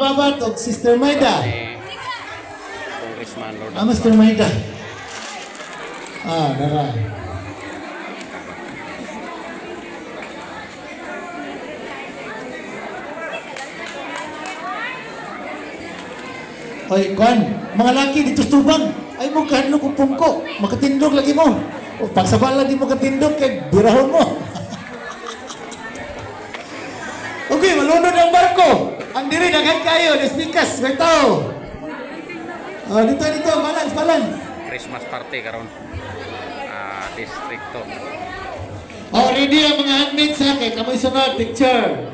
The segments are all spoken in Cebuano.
Babat og Sister Maida. Ni Congressman Lord. Ah, Sister Maida. Ah, dara. Oy, kuan, mga laki dito sa tubang. Ay mo kahadlok og pungko, makatindog lagi mo. O pagsabala di mo katindog kay birahon mo. Okay, malunod ang barko. Ang diri daghan kayo, despikas, may tao. Oh, dito dito, balance, balance. Christmas party karon. Ah, distrikto. Oh, ready ang mga handmaids ha, kay kamoy sunod, picture.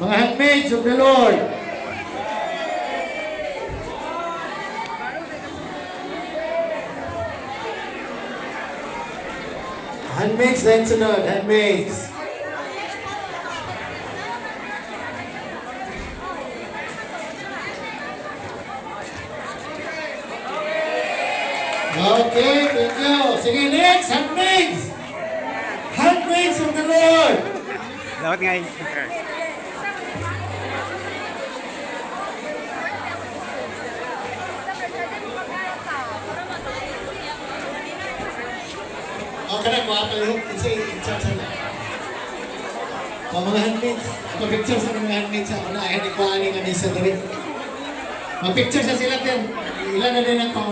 Mga handmaids of the Lord. Handmaids na yung sunod, handmaids. Okay, thank you. Sige, next, handmaids. Handmaids of the Lord. Dapat nga eh. Okay na, kuha pa yung isa in-charge na. O, mga handmaids. Pa-picture sa mga handmaids sa una. Ayan, ikuha ni lamisa dali. Ma-picture sa sila, ten. Ilan na din ang pa.